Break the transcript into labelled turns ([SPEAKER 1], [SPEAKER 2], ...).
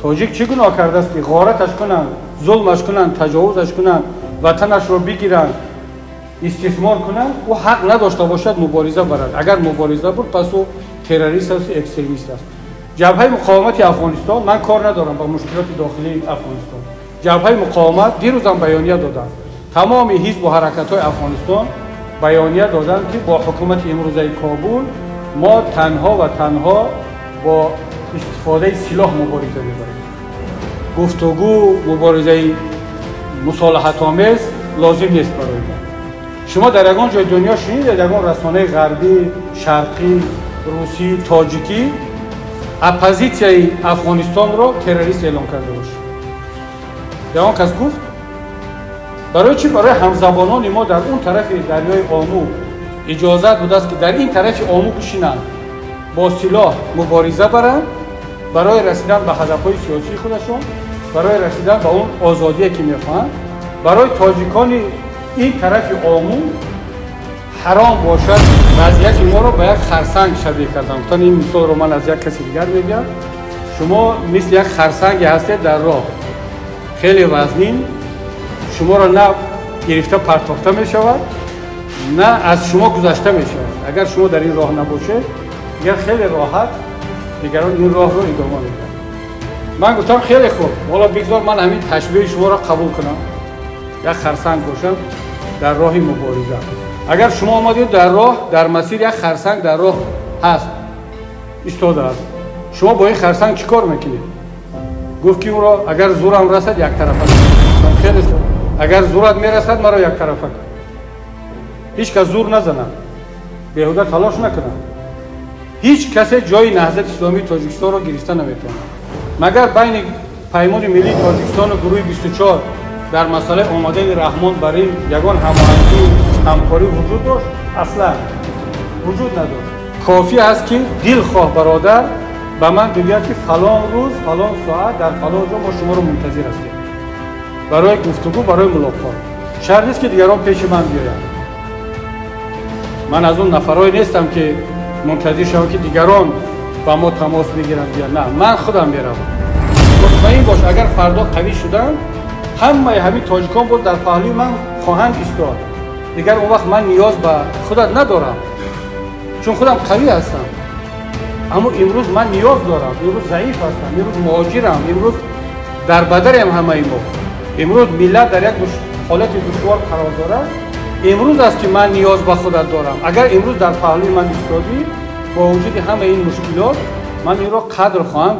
[SPEAKER 1] Тоҷик чӣ гуноҳ кардааст, ки ғораташ кунанд, зулмаш кунанд, таҷовузаш кунанд, ватанашро бигиранд, истисмор кунанд, ӯ ҳақ надошта бошад мубориза барад? Агар мубориза бурд, пас ӯ террорист аст, экстремист аст. Ҷабҳаи муқовимати Афғонистон, ман кор надорам ба мушкилоти дохилии Афғонистон, Ҷабҳаи муқовимат дирӯзам баёния доданд, тамоми ҳизбу ҳаракатҳои Афғонистон баёния доданд, ки бо ҳукумати имрӯзаи Кобул мо танҳо ва танҳо бо истифодаи силоҳ мубориза мебарем. Гуфтугӯ, муборизаи мусолиҳатомез лозим нест барои мо. Шумо дар ягон ҷои дунё шунидед, ягон расонаи ғарбӣ, шарқӣ, русӣ, тоҷикӣ оппозитсияи Афғонистонро террорист эълон карда бошад? Ягон кас гуфт? Барои чӣ барои ҳамзабонони мо дар он тарафи дарёи Ому иҷозат будааст, ки дар ин тарафи Ому бишинанд, бо силоҳ мубориза баранд барои расидан ба ҳадафҳои сиёсии худашон, барои расидан ба он озодие, ки мехоҳанд, барои тоҷикони ин тарафи Ому ҳаром бошад? Вазъияти моро ба як харсанг шабеҳ кардам. Гуфтан, ин мисолро ман аз як каси дигар мегӯям: шумо мисли як харсанге ҳастед дар роҳ, хеле вазнин, шуморо на гирифта партофта мешавад, на аз шумо гузашта мешавад. Агар шумо дар ин роҳ набошед, дигар хеле роҳат дигарон ин роҳро идома медиҳанд. Ман гуфтам: хеле хуб, ҳоло бигзор ман ҳамин ташбеҳи шуморо қабул кунам, як харсанг бошам дар роҳи мубориза. Агар шумо омадед дар роҳ, дар масир як харсанг дар роҳ ҳаст, истодааст, шумо бо ин харсанг чӣ кор мекунед? Гуфт, ки ӯро агар зурам расад, яктарафа. Хеле, агар зурат мерасад, маро яктарафа кун. Ҳеҷ кас зур назанад, беҳуда талош накунад. Ҳеҷ касе ҷои Наҳзати Исломии Тоҷикистонро гирифта наметавонад. Магар байни Паймони Миллии Тоҷикистону гурӯҳи 24 дар масъалаи омадани Раҳмон бар ин ягон ҳамоҳангӣ, ҳамкорӣ вуҷуд дошт? Аслан вуҷуд надошт. Кофӣ аст, ки дилхоҳ бародар ба ман бигӯяд, ки фалон рӯз, фалон соат, дар фалон ҷо мо шуморо мунтазир ҳастем барои гуфтугӯ, барои мулоқот. Шарт нест, ки дигарон пеши ман биёянд. Ман аз он нафарое нестам, ки мунтазир шавам, ки дигарон ба мо тамос бигиранд. Бия, на, ман худам меравам. Мутмаин бош, агар фардо қавӣ шудам, ҳамаи ҳамин тоҷикон боз дар паҳлӯи ман хоҳанд истод. Дигар он вақт ман ниёз ба худат надорам, чун худам қавӣ ҳастам. Аммо имрӯз ман ниёз дорам, имрӯз заиф ҳастам, имрӯз муҳоҷирам, имрӯз дарбадарем ҳамаи мо, имрӯз миллат дар як ҳолати душвор қарор дорад. Имрӯз аст, ки ман ниёз ба худат дорам. Агар имрӯз дар паҳлӯи ман истодӣ, бо вуҷуди ҳамаи ин мушкилот, ман инро қадр хоҳам.